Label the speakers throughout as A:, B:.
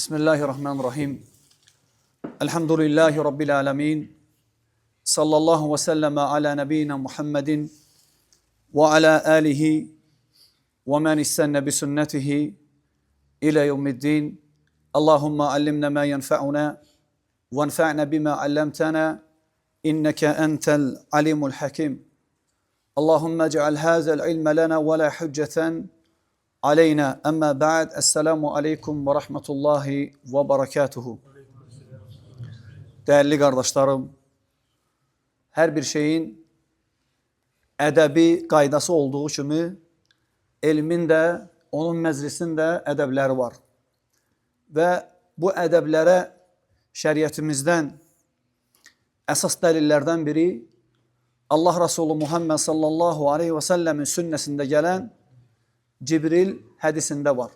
A: Bismillahirrahmanirrahim. Elhamdülillahi Rabbil alemin. Sallallahu ve selleme ala nebiyyina Muhammedin ve ala alihi ve men istenne bi sünnetihi ila yevmiddin. Allahumma allimna ma yenfa'una ve enfa'na bima allamtana inneke entel alimul hakim. Allahumma ec'al hazel ilme lana ve la hücceten aleyna. Amma ba'd. Esselamu aleykum ve rahmetullahi ve berekatuhu. Değerli qardaşlarım, hər bir şeyin ədəbi qaydası olduğu kimi elmin də, onun məclisinin də ədəbləri var. Və bu ədəblərə şəriətimizdən əsas dəlillərdən biri Allah Resulü Muhammed sallallahu aleyhi və səlləmin sünnəsində gələn Cibril hədisində var.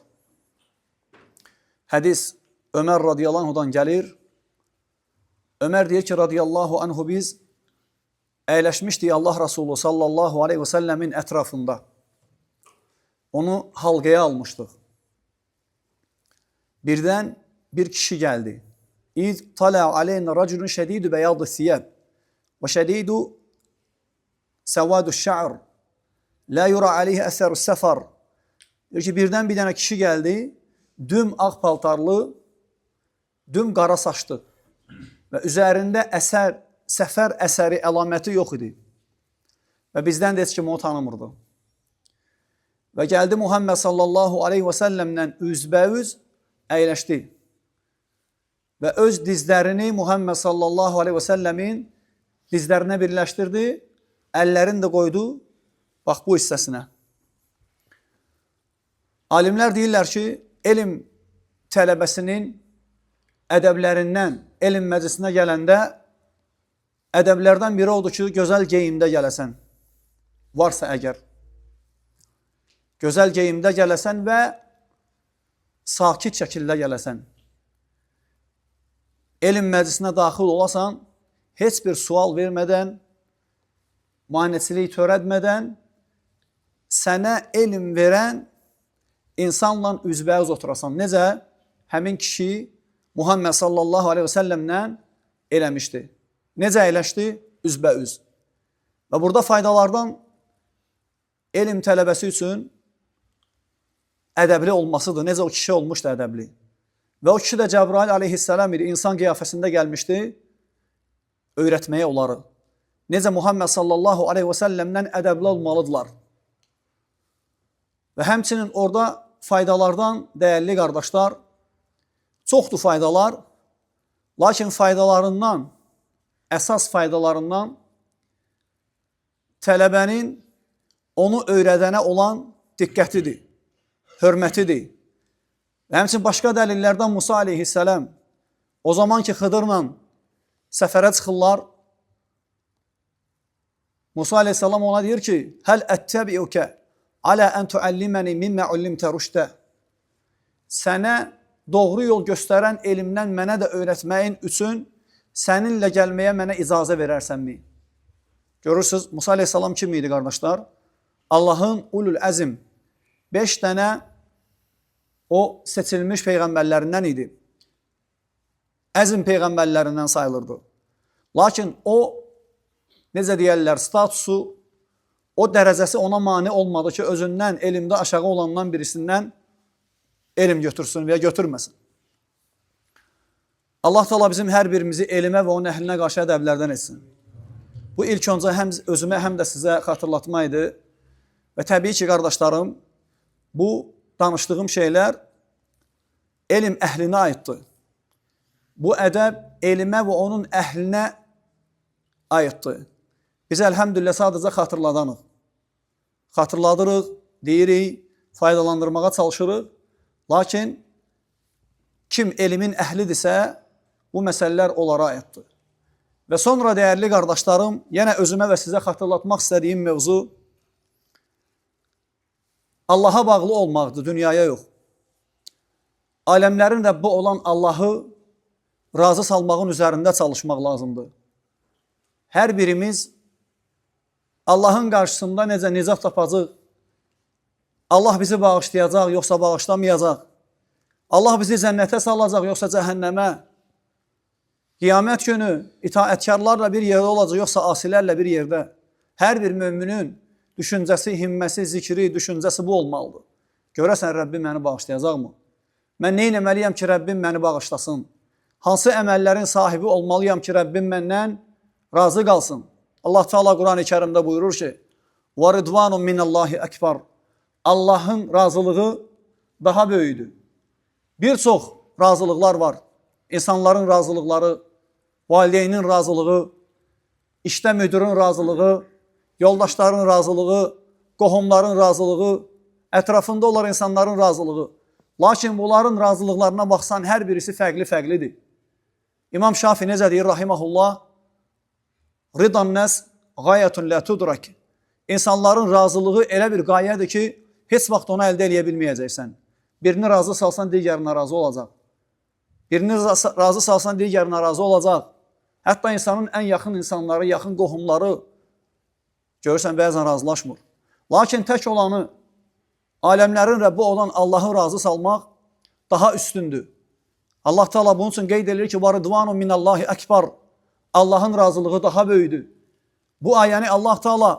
A: Hədis Ömər radiyallahu anhudan gəlir. Ömər deyir ki, radiyallahu anhu biz əyləşmişdik Allah Resulü sallallahu aleyhi və səlləmin ətrafında. Onu halqaya almışdıq. Birdən bir kişi gəldi. İz tala aleyna raculun şedidu beyadı siyab və şedidu sevadu şa'r la yura aleyhi eseru sefar. Deyir ki, birdən bir dənə kişi gəldi, düm ağ paltarlı, düm qara saçlı və üzərində əsər, səfər əsəri əlaməti yox idi. Və bizdən də heç kim onu tanımırdı. Və gəldi Muhammed sallallahu aleyhi və səlləmlə üzbəüz əyləşdi. Və öz dizlərini Muhammed sallallahu aleyhi və səlləmin dizlərinə birləşdirdi, əllərini də qoydu bax bu hissəsinə. Alimlər deyirlər ki, elm tələbəsinin ədəblərindən, elm məclisinə gələndə ədəblərdən biri odur ki, gözəl geyimdə gələsən. Varsa əgər. Gözəl geyimdə gələsən və sakit şəkildə gələsən. Elm məclisinə daxil olasan, heç bir sual vermədən, maneçilik törətmədən sənə elm verən insanla üzbəüz oturasan. Necə? Həmin kişi Muhammed sallallahu aleyhi və səlləmlə eləmişdi. Necə əyləşdi? Üzbəüz. Və burada faydalardan elm tələbəsi üçün ədəbli olmasıdır. Necə o kişi olmuşdu ədəbli. Və o kişi də Cəbrail aleyhissalam idi, insan qiyafəsində gəlmişdi öyrətməyə onları. Necə Muhammed sallallahu aleyhi və səlləmlə ədəbli olmalıdırlar. Və həmçinin orada faydalardan dəyərli qardaşlar, çoxdur faydalar, lakin faydalarından, əsas faydalarından tələbənin onu öyrədənə olan diqqətidir, hörmətidir. Və həmçinin başqa dəlillərdən Musa aleyhissalam o zaman ki Xıdırla səfərə çıxırlar, Musa aleyhissalam ona deyir ki, Həl ətəbi'ukə alə ən tuəlliməni mimmə ullimtə rüşdə. Sənə doğru yol göstərən elmdən mənə də öyrətməyin üçün səninlə gəlməyə mənə icazə verərsənmi? Görürsünüz, Musa aleyhissalam kim idi qardaşlar? Allahın ulul əzm 5 dənə o seçilmiş peyğəmbərlərindən idi. Əzm peyğəmbərlərindən sayılırdı. Lakin o, necə deyərlər, statusu, o dərəcəsi ona mane olmadı ki, özündən, elmdə aşağı olandan birisindən elm götürsün və ya götürməsin. Allah Teala bizim hər birimizi elmə və onun əhlinə qarşı ədəblərdən etsin. Bu ilk öncə həm özümə, həm də sizə xatırlatma idi. Və təbii ki, qardaşlarım, bu danışdığım şeylər elm əhlinə aiddir. Bu ədəb elmə və onun əhlinə aiddir. Biz əlhəmdülillah sadəcə xatırladanıq. Xatırladırıq, deyirik, faydalandırmağa çalışırıq. Lakin kim elmin əhlidirsə, bu məsələlər onlara aiddir. Və sonra dəyərli qardaşlarım, yenə özümə və sizə xatırlatmaq istədiyim mövzu Allaha bağlı olmaqdır, dünyaya yox. Aləmlərin Rəbbi olan Allahı razı salmağın üzərində çalışmaq lazımdır. Hər birimiz Allahın qarşısında necə nicat tapacaq, Allah bizi bağışlayacaq, yoxsa bağışlamayacaq. Allah bizi cənnətə salacaq, yoxsa cəhənnəmə? Qiyamət günü itaətkarlarla bir yerdə olacaq, yoxsa asilərlə bir yerdə? Hər bir müminin düşüncəsi, himməsi, zikri, düşüncəsi bu olmalıdır. Görəsən Rəbbim məni bağışlayacaqmı? Mən nə etməliyəm ki, Rəbbim məni bağışlasın? Hansı əməllərin sahibi olmalıyam ki, Rəbbim məndən razı qalsın? Allah Teala Quran-ı Kərimdə buyurur ki: "Və ridvanun minallahi ekber." Allahın razılığı daha böyükdür. Bir çox razılıqlar var. İnsanların razılıqları, valideynin razılığı, işdə müdirin razılığı, yoldaşların razılığı, qohumların razılığı, ətrafında olan insanların razılığı. Lakin bunların razılıqlarına baxsan, hər birisi fərqli-fərqlidir. İmam Şafi necə deyir, rahiməhullah? Ridan nəs qayətun la tudrak. İnsanların razılığı elə bir qayədir ki, heç vaxt onu əldə eləyə bilməyəcəksən. Birini razı salsan, digəri narazı olacaq. Birini razı salsan, digəri narazı olacaq. Hətta insanın ən yaxın insanları, yaxın qohumları görürsən bəzən razılaşmır. Lakin tək olanı, aləmlərin Rəbbi olan Allahı razı salmaq daha üstündür. Allah Teala bunun üçün qeyd edir ki, "Və ridvanu minallahi ekber." Allahın razılığı daha böyükdür. Bu ayəni Allah Teala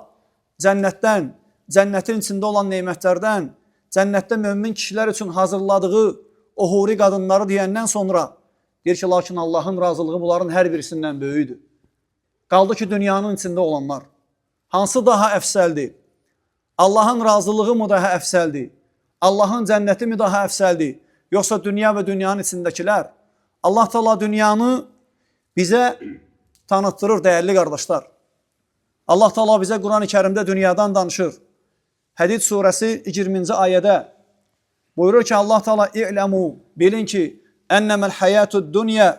A: cənnətdən, cənnətin içində olan nemətlərdən, cənnətdə mömin kişilər üçün hazırladığı o huri qadınları deyəndən sonra deyir ki, lakin Allahın razılığı bunların hər birisindən böyükdür. Qaldı ki, dünyanın içində olanlar. Hansı daha əfsəldir? Allahın razılığı mı daha əfsəldir? Allahın cənnəti mi daha əfsəldir? Yoxsa dünya və dünyanın içindəkilər? Allah Teala dünyanı bizə tanıtdırır dəyərli qardaşlar. Allah Teala bizə Quran-ı Kərimdə dünyadan danışır. Hədid surəsi 20-ci ayədə buyurur ki, Allah Teala i'ləmu, bilin ki, ənəməl həyatud dunya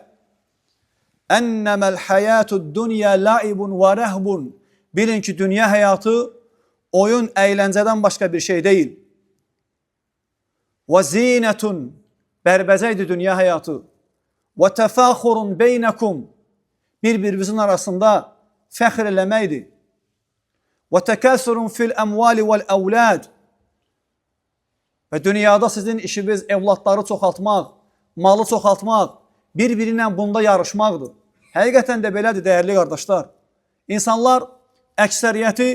A: ənəməl həyatud dunya laibun və rəhbun. Bilin ki, dünya həyatı oyun, əyləncədən başqa bir şey deyil. Və zinətun, bərbəzəkdir dünya həyatı. Və təfəxurun beynəkum, bir-birinizin arasında fəxr eləməkdir. Və təkəssurun fil əmvali vəl əvlad. Və dünyada sizin işiniz evladları çoxaltmaq, malı çoxaltmaq, bir-biri ilə bunda yarışmaqdır. Həqiqətən də belədir dəyərli qardaşlar. İnsanlar əksəriyyəti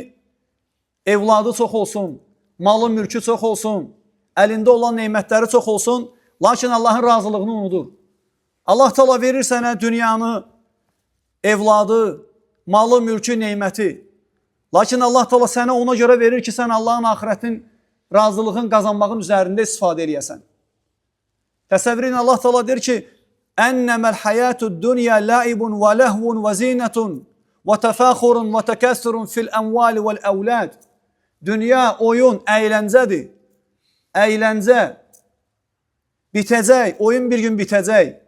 A: evladı çox olsun, malı mülkü çox olsun, əlində olan nemətləri çox olsun, lakin Allahın razılığını unudur. Allah Teala verir sənə dünyanı, evladı, malı, mülkü, neməti. Lakin Allah Teala sənə ona görə verir ki, sən Allahın axirətin razılığın qazanmağın üzərində istifadə eləyəsən. Təsəvvür edin, Allah Teala deyir ki, Ənəməl həyatud dunya laibun və ləhvun və zinətun və təfəxurun və təkəssurun fil əmvali vəl əvlad. Dünya oyun, əyləncədir. Əyləncə. Bitəcək, oyun bir gün bitəcək.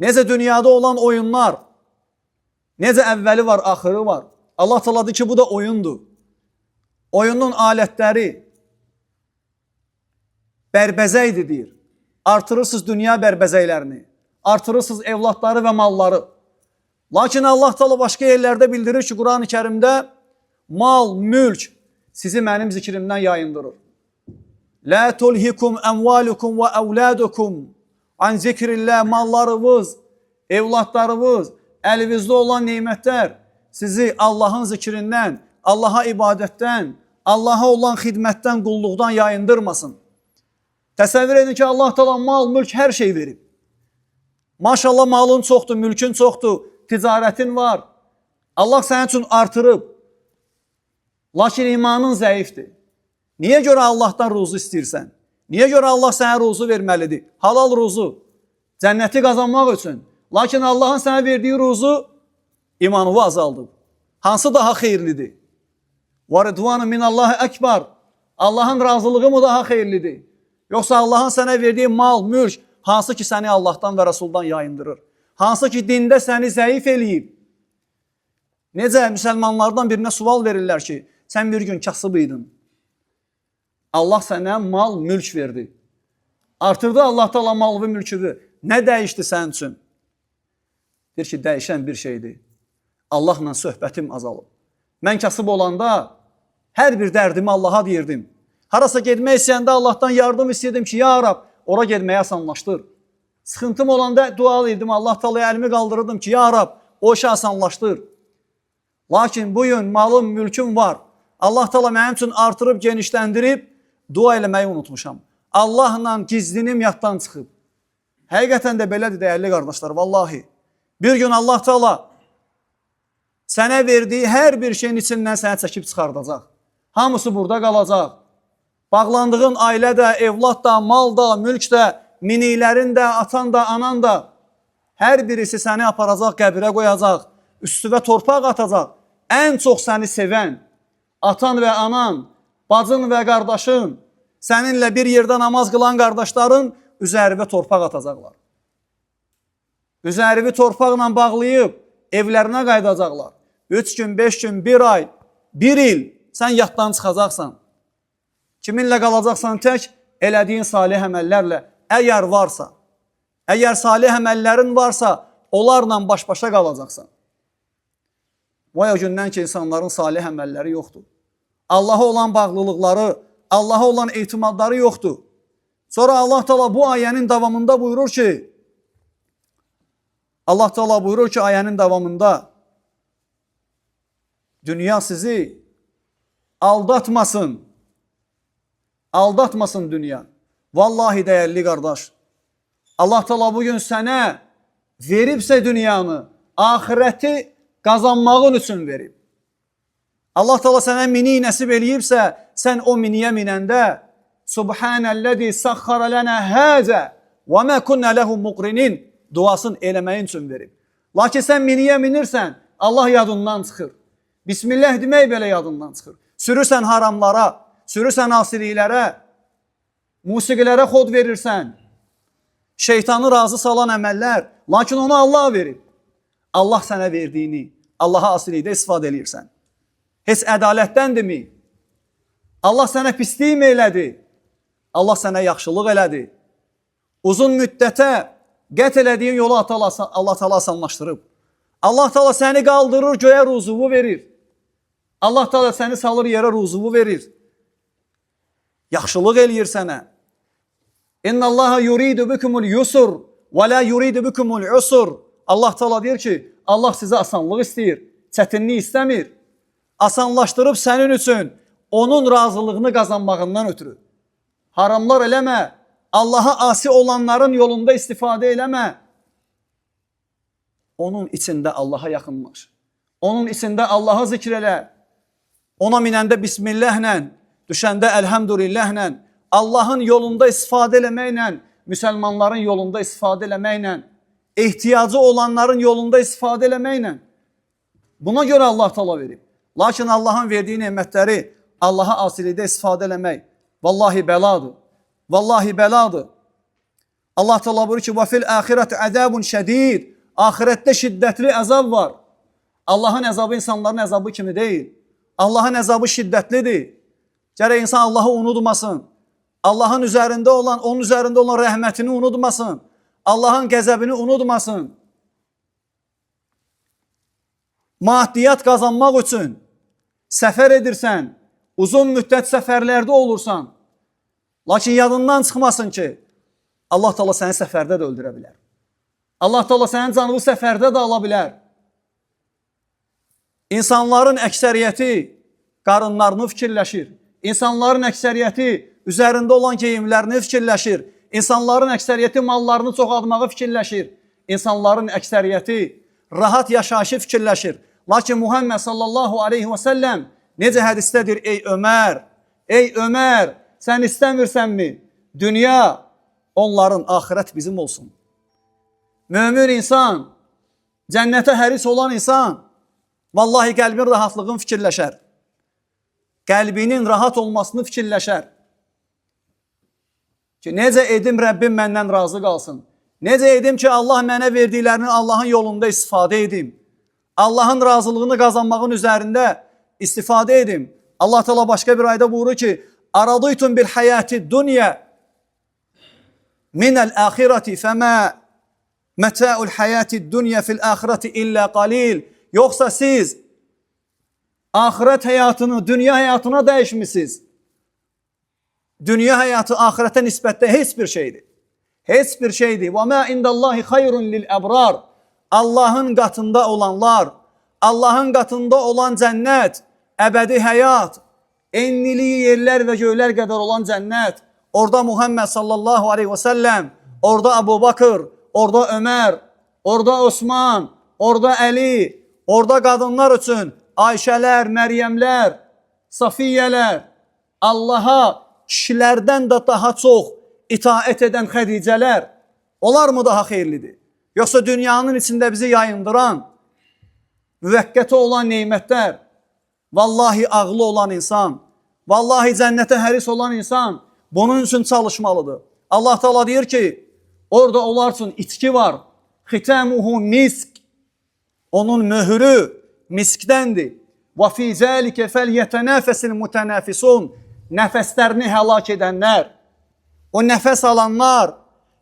A: Necə dünyada olan oyunlar, necə əvvəli var, axırı var. Allah Teala deyir ki, bu da oyundur. Oyunun alətləri bərbəzəkdir deyir. Artırırsınız dünya bərbəzəklərini, artırırsınız evladları və malları. Lakin Allah Teala başqa yerlərdə bildirir ki, Quran-ı Kərimdə mal, mülk sizi mənim zikrimdən yayındırır. La tulhikum emvalukum və evladukum an zikrillah, mallarınız, evladlarınız, əlinizdə olan nemətlər sizi Allahın zikrindən, Allaha ibadətdən, Allaha olan xidmətdən, qulluqdan yayındırmasın. Təsəvvür edin ki, Allah Teala mal, mülk hər şey verib. Maşallah malın çoxdur, mülkün çoxdur, ticarətin var. Allah sənin üçün artırıb. Lakin imanın zəifdir. Niyə görə Allahdan ruzu istəyirsən? Niyə görə Allah sənə ruzu verməlidir? Halal ruzu. Cənnəti qazanmaq üçün. Lakin Allahın sənə verdiyi ruzu imanını azaldıb. Hansı daha xeyirlidir? Və ridvanu minallahi ekber. Allahın razılığı mı daha xeyirlidir? Yoxsa Allahın sənə verdiyi mal, mülk, hansı ki səni Allahdan və Rəsuldan yayındırır? Hansı ki dində səni zəif eləyib? Necə müsəlmanlardan birinə sual verirlər ki, sən bir gün kasıb idin. Allah sənə mal, mülk verdi. Artırdı Allah Teala mal və mülkünü. Nə dəyişdi sənin üçün? Deyir ki, dəyişən bir şeydir. Allahla söhbətim azalıb. Mən kasıb olanda hər bir dərdimi Allaha deyirdim. Harasa getmək istəyəndə Allahdan yardım istəyirdim ki, ya Rab, ora getməyi asanlaşdır. Sıxıntım olanda dua edirdim, Allah Teala'ya əlimi qaldırırdım ki, ya Rab, o işi asanlaşdır. Lakin bugün malım, mülküm var. Allah Teala mənim üçün artırıb, genişləndirib, dua eləməyi unutmuşam. Allahla gizlinim yaddan çıxıb. Həqiqətən də belədir dəyərli qardaşlar, vallahi. Bir gün Allah Teala sənə verdiyi hər bir şeyin içindən sənə çəkib çıxardacaq. Hamısı burada qalacaq. Bağlandığın ailə də, evlad da, mal da, mülk də, miniklərin də, atan da, anan da, hər birisi səni aparacaq, qəbirə qoyacaq, üstüvə torpaq atacaq. Ən çox səni sevən atan və anan, bacın və qardaşın, səninlə bir yerdə namaz qılan qardaşların üzərivə torpaq atacaqlar. Üzərivi torpaqla bağlayıb evlərinə qayıdacaqlar. 3 gün, 5 gün, 1 ay, 1 il sən yaddan çıxacaqsan. Kiminlə qalacaqsan tək? Elədiyin salih əməllərlə. Əgər varsa, əgər salih əməllərin varsa, onlarla baş-başa qalacaqsan. Vay o gündən ki, insanların salih əməlləri yoxdur. Allaha olan bağlılıqları, Allaha olan etimadları yoxdur. Sonra Allah Teala bu ayənin davamında buyurur ki, Allah Teala buyurur ki ayənin davamında, dünya sizi aldatmasın. Aldatmasın dünya. Vallahi dəyərli qardaş, Allah Teala bugün sənə veribsə dünyanı, ahirəti qazanmağın üçün verib. Allah Teala sənə mini nəsib eləyibsə, sən o miniyə minəndə Subhanəllazi saxxara lana hazə və ma kunna lehu muqrinin duasını eləməyin üçün verib. Lakin sən miniyə minirsən, Allah yadından çıxır. Bismillah demək belə yadından çıxır. Sürürsən haramlara, sürürsən asiliklərə, musiqilərə xod verirsən. Şeytanı razı salan əməllər, lakin onu Allah verib. Allah sənə verdiyini Allaha asilikdə istifadə eləyirsən. Heç ədalətdəndirmi? Allah sənə pislik mi elədi? Allah sənə yaxşılıq elədi. Uzun müddətə qət elədiyin yolu Allah Teala asanlaşdırıb. Allah Teala səni qaldırır, göyə ruzuvu verir. Allah Teala səni salır yerə ruzuvu verir. Yaxşılıq eləyir sənə. İnnallaha yuridu bikumul yusr və la yuridu bikumul usr. Allah Teala deyir ki, Allah sizə asanlıq istəyir, çətinlik istəmir. Asanlaşdırıb sənin üçün onun razılığını qazanmağından ötürü. Haramlar eləmə, Allaha asi olanların yolunda istifadə eləmə. Onun içində Allaha yaxınlaş. Onun içində Allahı zikr elə. Ona minəndə Bismillahlə, düşəndə Elhamdülillahlə, Allahın yolunda istifadə eləməklə, müsəlmanların yolunda istifadə eləməklə, ehtiyacı olanların yolunda istifadə eləməklə. Buna görə Allah Teala verib. Lakin Allahın verdiyi nemətləri Allaha asilikdə istifadə eləmək vallahi bəladır. Vallahi bəladır. Allah Teala buyurur ki: "Və fil axireti azabun şədid." Axirətdə şiddətli əzab var. Allahın əzabı insanların əzabı kimi deyil. Allahın əzabı şiddətlidir. Gərək insan Allahı unutmasın. Allahın üzərində olan, onun üzərində olan rəhmətini unutmasın. Allahın qəzəbini unutmasın. Maddiyat qazanmaq üçün səfər edirsən, uzun müddət səfərlərdə olursan, lakin yadından çıxmasın ki, Allah Teala səni səfərdə də öldürə bilər. Allah Teala sənin canını səfərdə də ala bilər. İnsanların əksəriyyəti qarınlarını fikirləşir. İnsanların əksəriyyəti üzərində olan geyimlərini fikirləşir. İnsanların əksəriyyəti mallarını çoxaltmağı fikirləşir. İnsanların əksəriyyəti rahat yaşayışı fikirləşir. Lakin Muhammed sallallahu aleyhi və səlləm necə hədisdədir? Ey Ömər, ey Ömər, sən istəmirsənmi? Dünya onların, axirət bizim olsun. Mömin insan, cənnətə həris olan insan, vallahi qəlbin rahatlığını fikirləşər. Qəlbinin rahat olmasını fikirləşər. Ki, necə edim Rəbbim məndən razı qalsın. Necə edim ki, Allah mənə verdiklərini Allahın yolunda istifadə edim. Allahın razılığını qazanmağın üzərində istifadə edim. Allah Teala başqa bir ayda buyurur ki, Aradıytum bil hayati dunya minel ahireti fema meta'ul hayati dunya fil ahireti illa qalil. Yoxsa siz axirət həyatını dünya həyatına dəyişmisiniz. Dünya həyatı axirətə nisbətdə heç bir şeydir. Heç bir şeydir. Və mə indallahi xayrun lil əbrar. Allahın qatında olanlar, Allahın qatında olan cənnət, əbədi həyat, enliliyi yerlər və göylər qədər olan cənnət. Orada Muhammed sallallahu aleyhi və səlləm, orada Əbu Bakır, orada Ömər, orada Osman, orada Əli, orada qadınlar üçün Ayşələr, Məryəmlər, Safiyyələr, Allaha kişilərdən də daha çox itaət edən Xədicələr, onlar mı daha xeyirlidir? Yoxsa dünyanın içində bizi yayındıran, müvəqqəti olan nemətlər, vallahi ağlı olan insan, vallahi cənnətə həris olan insan bunun üçün çalışmalıdır. Allah Teala deyir ki, orada onlar üçün içki var. Xitamuhu misk. Onun möhürü miskdəndir. Və fi zəlikə fəlyetenəfəsil mütənəfisun. Nəfəslərini həlak edənlər, o nəfəs alanlar,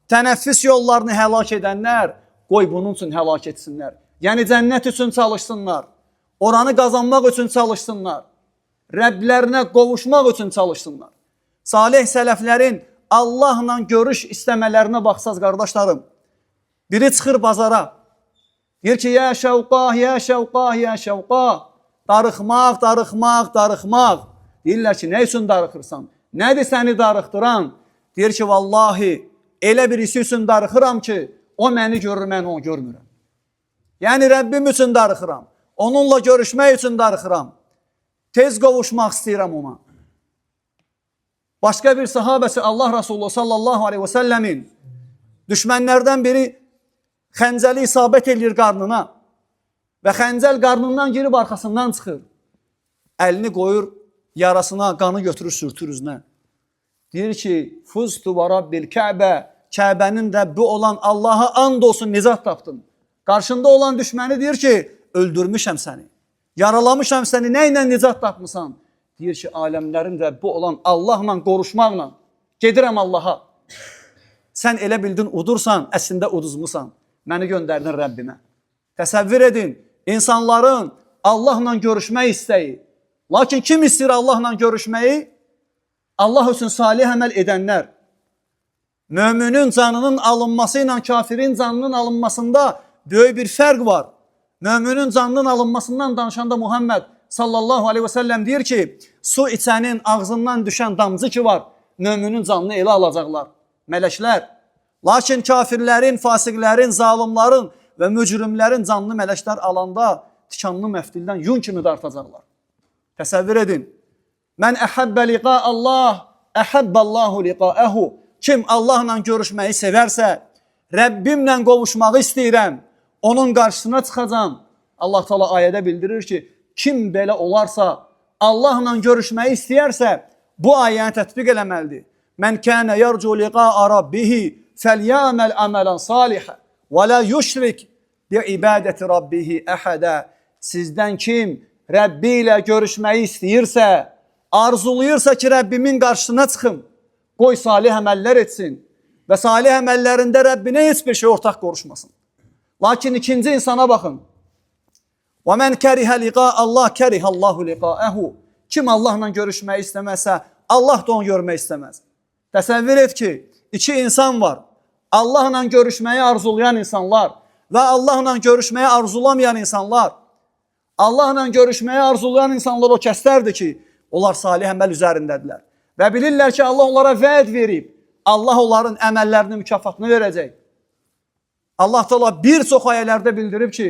A: tənəffüs yollarını həlak edənlər, qoy bunun üçün həlak etsinlər. Yəni cənnət üçün çalışsınlar. Oranı qazanmaq üçün çalışsınlar. Rəblərinə qovuşmaq üçün çalışsınlar. Salih sələflərin Allahla görüş istəmələrinə baxsaz qardaşlarım. Biri çıxır bazara. Deyir ki, ya şəvqah, ya şəvqah, ya şəvqah. Darıxmaq, darıxmaq, darıxmaq. Deyirlər ki, nə üçün darıxırsan? Nədir səni darıxdıran? Deyir ki, vallahi elə birisi üçün darıxıram ki, o məni görür, mən onu görmürəm. Yəni Rəbbim üçün darıxıram. Onunla görüşmək üçün darıxıram. Tez qovuşmaq istəyirəm ona. Başqa bir sahabəsi Allah Resulü sallallahu aleyhi və səlləmin düşmənlərdən biri xəncəli isabət eləyir qarnına və xəncəl qarnından girib arxasından çıxır. Əlini qoyur yarasına, qanı götürür, sürtür üzünə. Deyir ki, Fuztu və Rabbil Kəbə, Kəbənin Rəbbi olan Allaha and olsun nicat tapdım. Qarşında olan düşməni deyir ki, öldürmüşəm səni. Yaralamışam səni, nə ilə nicat tapmısan? Deyir ki, aləmlərin Rəbbi olan Allahla qoruşmaqla gedirəm Allaha. Sən elə bildin udursan, əslində uduzmusan. Məni göndərdin Rəbbimə. Təsəvvür edin, insanların Allahla görüşmək istəyi. Lakin kim istəyir Allahla görüşməyi? Allah üçün salih əməl edənlər. Möminin canının alınması ilə kafirin canının alınmasında böyük bir fərq var. Möminin canının alınmasından danışanda Muhammed sallallahu aleyhi ve sellem deyir ki, su içənin ağzından düşən damcı ki var, möminin canını elə alacaqlar. Mələklər. Lakin kafirlərin, fasiqlərin, zalimların və mücrimlərin canını mələklər alanda tikanlı məftildən yun kimi dartacaqlar. Təsəvvür edin. Mən əhəbbə liqa Allah, əhəbbəllahu liqaəhu. Kim Allahla görüşməyi sevərsə, Rəbbimlə qovuşmağı istəyirəm, onun qarşısına çıxacam. Allah Teala ayədə bildirir ki, kim belə olarsa, Allahla görüşməyi istəyərsə, bu ayəni tətbiq eləməlidir. Mən kənə yarcu liqa'a rabbihi fəlyaməl əmələn salihə və la yüşrik bi ibadəti rabbihi əhədə. Sizdən kim Rəbbi ilə görüşməyi istəyirsə, arzulayırsa ki, Rəbbimin qarşısına çıxım, qoy salih əməllər etsin və salih əməllərində Rəbbinə heç bir şey ortaq qoşmasın. Lakin ikinci insana baxın. Və mən kərihə liqa Allah kərihəllahu liqaəhu. Kim Allahla görüşmək istəməzsə, Allah da onu görmək istəməz. Təsəvvür et ki, iki insan var. Allahla görüşməyi arzulayan insanlar və Allahla görüşməyi arzulamayan insanlar. Allahla görüşməyi arzulayan insanlar o kəslərdir ki, onlar salih əməl üzərindədirlər. Və bilirlər ki, Allah onlara vəd verib. Allah onların əməllərinin mükafatını verəcək. Allah Teala bir çox ayələrdə bildirib ki,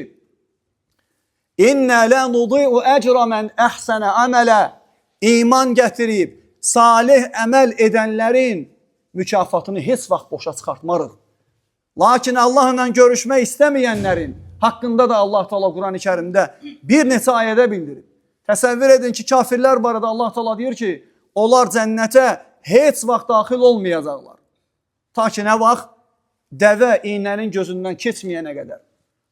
A: İnna la nudi'u ecra men ehsene amele. İman gətirib salih əməl edənlərin mükafatını heç vaxt boşa çıxartmarıq. Lakin Allahla görüşmək istəməyənlərin haqqında da Allah Teala Quran-ı Kərimdə bir neçə ayədə bildirib. Təsəvvür edin ki, kafirlər barədə Allah Teala deyir ki, onlar cənnətə heç vaxt daxil olmayacaqlar. Ta ki nə vaxt? Dəvə iynənin gözündən keçməyənə qədər.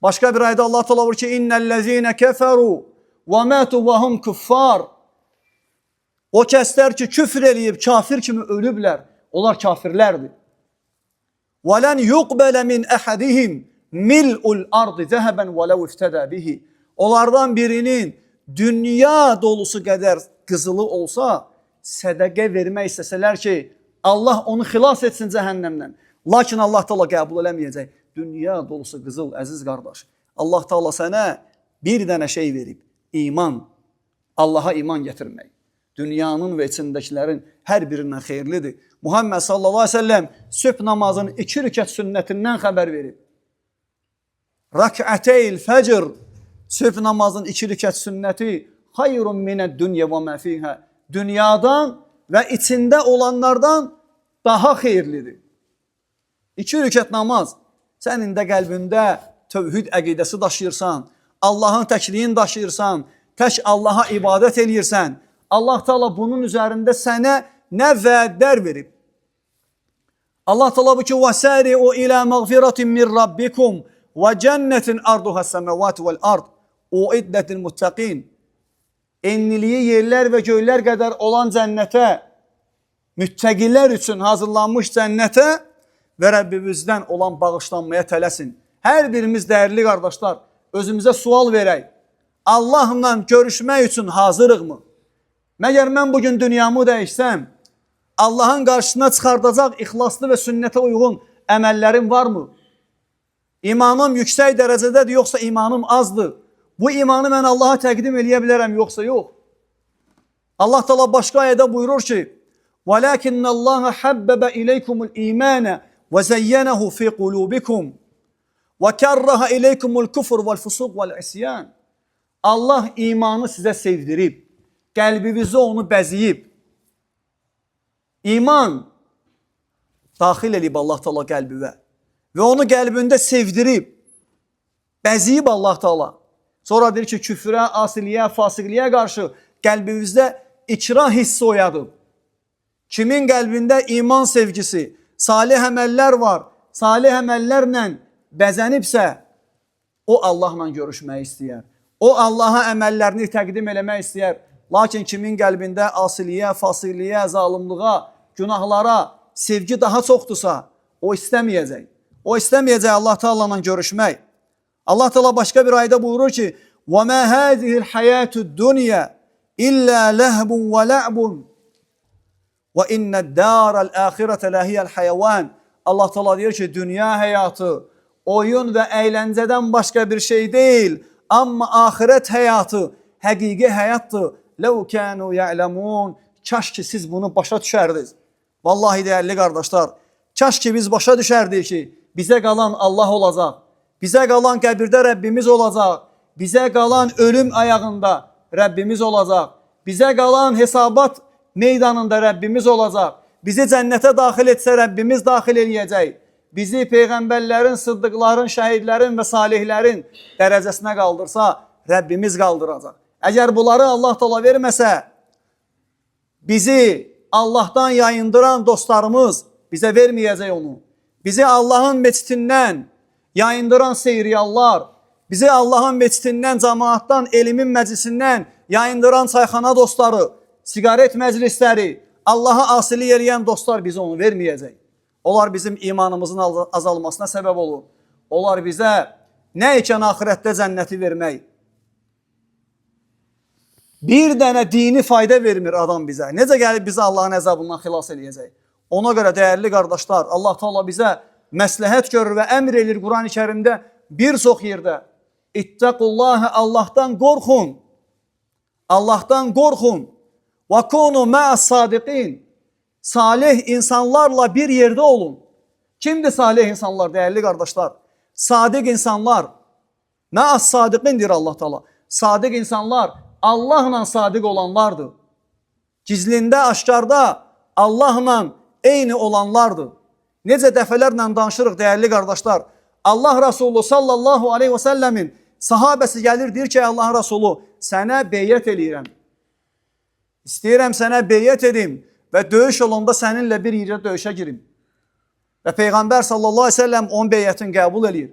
A: Başqa bir ayədə Allah Teala buyurur ki, İnnellezine keferu və matu və hum kuffar. O kəslər ki, küfr eləyib, kafir kimi ölüblər, onlar kafirlərdir. Və lən yuqbələ min əhədihim mil'ul ardı zəhəbən və ləv iftədə bihi. Onlardan birinin dünya dolusu qədər qızılı olsa, sədəqə vermək istəsələr ki, Allah onu xilas etsin cəhənnəmdən. Lakin Allah Taala qəbul eləməyəcək. Dünya dolusu qızıl, əziz qardaş. Allah Taala sənə bir dənə şey verib. İman. Allaha iman gətirmək. Dünyanın və içindəkilərin hər birindən xeyirlidir. Muhammed sallallahu aleyhi ve sellem sübh namazının 2 rükət sünnətindən xəbər verib. Rəkəteyl fəcr, sübh namazının 2 rükət sünnəti xayrun minəd dünya və mə fiyhə. Dünyadan və içində olanlardan daha xeyirlidir. 2 rükət namaz. Sənin də qəlbində tövhid əqidəsi daşıyırsan, Allahın təkliyini daşıyırsan, tək Allaha ibadət eləyirsən. Allah Teala bunun üzərində sənə nə vədlər verib? Allah Teala bu ki: "Vesari'u ila mağfiratin min rabbikum ve cennetin arduha semavatu vel ard uiddet lil muttaqin." Enliliği yerlər və göylər qədər olan cənnətə, müttəqilər üçün hazırlanmış cənnətə və Rəbbimizdən olan bağışlanmaya tələsin. Hər birimiz dəyərli qardaşlar, özümüzə sual verək. Allahla görüşmək üçün hazırıqmı? Məgər mən bugün dünyamı dəyişsəm, Allahın qarşısına çıxardacaq ixlaslı və sünnətə uyğun əməllərim varmı? İmanım yüksək dərəcədədir, yoxsa imanım azdır? Bu imanı mən Allaha təqdim eləyə bilərəm, yoxsa yox? Allah Teala başqa ayədə buyurur ki: "Velakinna Allaha habbaba ileykumul imana ve zeyyenehu fi kulubikum ve kerraha ileykumul kufr vel fusuq vel isyan." Allah imanı sizə sevdirib, qəlbinizi onu bəziyib. İman daxil eləyib Allah Teala qəlbivə və onu qəlbində sevdirib, bəziyib Allah Teala. Sonra deyir ki, küfrə, asiliyə, fasiqliyə qarşı qəlbimizdə ikrah hissi oyadıb. Kimin qəlbində iman sevgisi, salih əməllər var, salih əməllərlə bəzənibsə, o Allahla görüşmək istəyər. O Allaha əməllərini təqdim eləmək istəyər. Lakin kimin qəlbində asiliyə, fasiqliyə, zalimlığa, günahlara sevgi daha çoxdursa, o istəməyəcək. O istəməyəcək Allah Teala ilə görüşmək. Allah Teala başqa bir ayədə buyurur ki: "Və mâ hâzihil hayâtud dunya illa lehbun və la'bun və inned dâral âxirete lehiyel hayavan." Allah Teala deyir ki, dünya həyatı oyun və əyləncədən başqa bir şey deyil. Amma axirət həyatı həqiqi həyatdır. Lev kânû ya'lemûn. Kaş ki siz bunu başa düşərdiniz. Vallahi dəyərli qardaşlar, kaş ki biz başa düşərdik ki, bizə qalan Allah olacaq. Bizə qalan qəbirdə Rəbbimiz olacaq. Bizə qalan ölüm ayağında Rəbbimiz olacaq. Bizə qalan hesabat meydanında Rəbbimiz olacaq. Bizi cənnətə daxil etsə Rəbbimiz daxil eləyəcək. Bizi peyğəmbərlərin, sıddıqların, şəhidlərin və salihlərin dərəcəsinə qaldırsa Rəbbimiz qaldıracaq. Əgər bunları Allah Teala verməsə, bizi Allahdan yayındıran dostlarımız bizə verməyəcək onu. Bizi Allahın məscidindən yayındıran seyriyallar, bizi Allahın məscidindən, cemaatdan, elmin məclisindən yayındıran çayxana dostları, siqaret məclisləri, Allaha asilik eləyən dostlar bizə onu verməyəcək. Onlar bizim imanımızın azalmasına səbəb olur. Onlar bizə nə ikən axirətdə cənnəti vermək, bir dənə dini fayda vermir adam bizə. Necə gəlib bizi Allahın əzabından xilas eləyəcək? Ona görə dəyərli qardaşlar, Allah Teala bizə məsləhət görür və əmr eləyir Quran-ı Kərimdə bir çox yerdə. İttəqullahə, Allahdan qorxun. Allahdan qorxun. Və kunu mə'as sadiqin. Salih insanlarla bir yerdə olun. Kimdir salih insanlar dəyərli qardaşlar? Sadiq insanlar. Mə'as sadiqin deyir Allah Teala. Sadiq insanlar Allahla sadiq olanlardır. Gizlində, aşkarda Allahla eyni olanlardır. Necə dəfələrlə danışırıq dəyərli qardaşlar. Allah Resulü sallallahu aleyhi və səlləmin sahabəsi gəlir deyir ki, Allah Resulü sənə beyyət eləyirəm. İstəyirəm sənə beyyət edim və döyüş olanda səninlə bir yerə döyüşə girim. Və Peyğəmbər sallallahu aleyhi və səlləm onun beyyətini qəbul eləyir.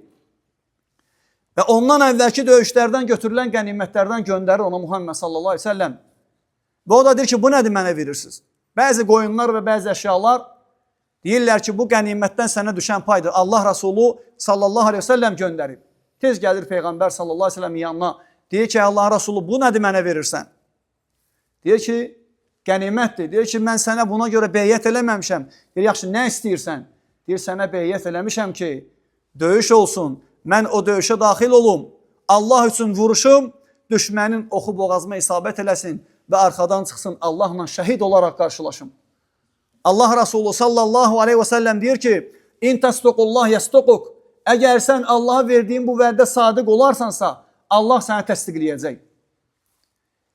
A: Və ondan əvvəlki döyüşlərdən götürülən qənimətlərdən göndərir ona Muhammed sallallahu aleyhi ve sellem. Və o da deyir ki, bu nədir mənə verirsiniz? Bəzi qoyunlar və bəzi əşyalar deyirlər ki, bu qənimətdən sənə düşən paydır. Allah Resulü sallallahu aleyhi ve sellem göndərib. Tez gəlir Peyğəmbər sallallahu aleyhi ve sellemin yanına. Deyir ki, Allah Resulü bu nədir mənə verirsən? Deyir ki, qənimətdir. Deyir ki, mən sənə buna görə beyyət eləməmişəm. Deyir, yaxşı, nə istəyirsən? Deyir, sənə beyyət eləmişəm ki, döyüş olsun, mən o döyüşə daxil olum, Allah üçün vuruşum, düşmənin oxu boğazıma isabət eləsin və arxadan çıxsın, Allahla şəhid olaraq qarşılaşım. Allah Resulü sallallahu aleyhi ve sellem deyir ki, İn təsduqullah yəsduquk. Əgər sən Allaha verdiyin bu vədə sadiq olarsansa, Allah səni təsdiqləyəcək.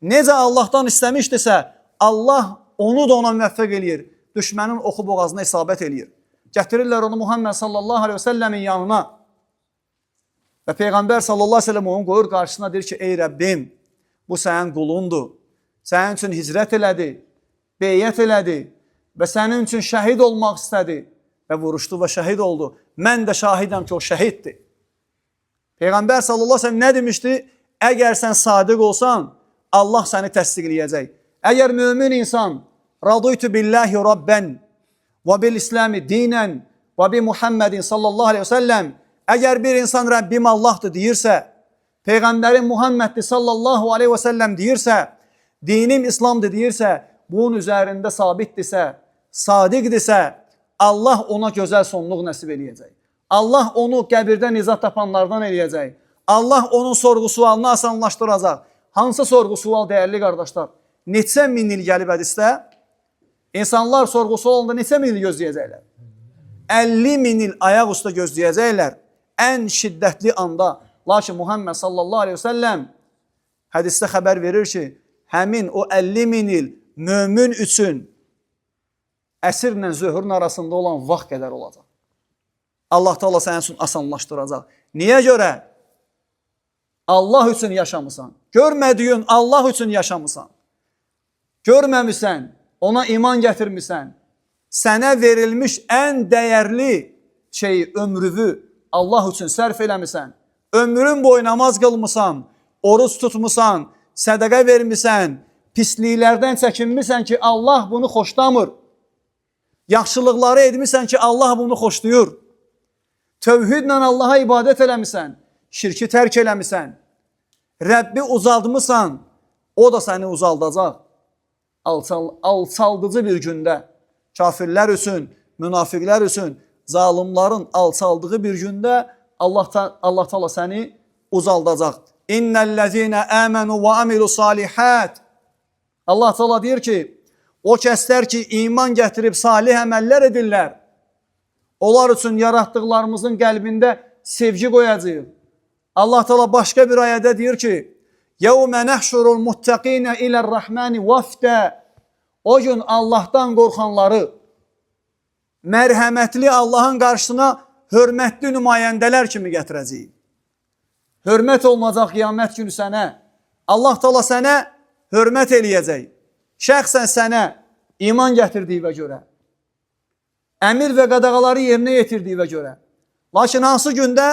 A: Necə Allahdan istəmişdisə, Allah onu da ona müvəffəq eləyir. Düşmənin oxu boğazına isabət eləyir. Gətirirlər onu Muhammed sallallahu aleyhi ve sellemin yanına. Və Peyğəmbər sallallahu aleyhi ve sellem onu qoyur qarşısına, deyir ki, ey Rəbbim, bu sənin qulundur. Sənin üçün hicrət elədi, beyyət elədi və sənin üçün şəhid olmaq istədi və vuruşdu və şəhid oldu. Mən də şahidəm ki, o şəhiddir. Peyğəmbər sallallahu aleyhi ve sellem nə demişdi? Əgər sən sadiq olsan, Allah səni təsdiqləyəcək. Əgər mömin insan radıytu billahi rabben və bil İslami dinən və bi Muhammedin sallallahu aleyhi ve sellem, əgər bir insan Rəbbim Allahdır deyirsə, Peyğəmbərim Muhammeddir sallallahu aleyhi ve sellem deyirsə, dinim İslamdır deyirsə, bunun üzərində sabitdirsə, sadiqdirsə, Allah ona gözəl sonluq nəsib eləyəcək. Allah onu qəbirdə nizat tapanlardan eləyəcək. Allah onun sorğu-sualını asanlaşdıracaq. Hansı sorğu-sual dəyərli qardaşlar? Neçə min il gəlib hədisdə? İnsanlar sorğu-sualında neçə min il gözləyəcəklər? 50 min il ayaq üstə gözləyəcəklər. Ən şiddətli anda. Lakin Muhammed sallallahu aleyhi ve sellem hədisdə xəbər verir ki, həmin o 50 min il mömin üçün əsrlə zöhrün arasında olan vaxt qədər olacaq. Allah Teala sənin üçün asanlaşdıracaq. Niyə görə? Allah üçün yaşamısan. Görmədiyin Allah üçün yaşamısan. Görməmisən, ona iman gətirmisən. Sənə verilmiş ən dəyərli şeyi, ömrünü Allah üçün sərf eləmisən. Ömrün boyu namaz qılmısan, oruc tutmusan, sədəqə vermisən, pisliklərdən çəkinmisən ki, Allah bunu xoşlamır. Yaxşılıqları etmisən ki, Allah bunu xoşlayır. Tövhidlə Allaha ibadət eləmisən, şirki tərk eləmisən. Rəbbi uzaldmısan, o da səni uzaldacaq. Alçaldıcı bir gündə kafirlər üçün, münafiqlər üçün, zalimların alçaldığı bir gündə Allah Teala səni uzaldacaq. İnnellezine amenu ve amilu salihat. Allah Teala deyir ki, o kəslər ki iman gətirib salih əməllər edirlər, onlar üçün yaratdıqlarımızın qəlbində sevgi qoyacağıq. Allah Teala başqa bir ayədə deyir ki, Yevme nehşurul muttaqine ile'r-Rahmani vafda. O gün Allahdan qorxanları mərhəmətli Allahın qarşısına hörmətli nümayəndələr kimi gətirəcəyik. Hörmət olunacaq qiyamət günü sənə. Allah Teala sənə hörmət eləyəcək. Şəxsən sənə iman gətirdiyinə görə, əmir və qadağaları yerinə yetirdiyinə görə. Lakin hansı gündə?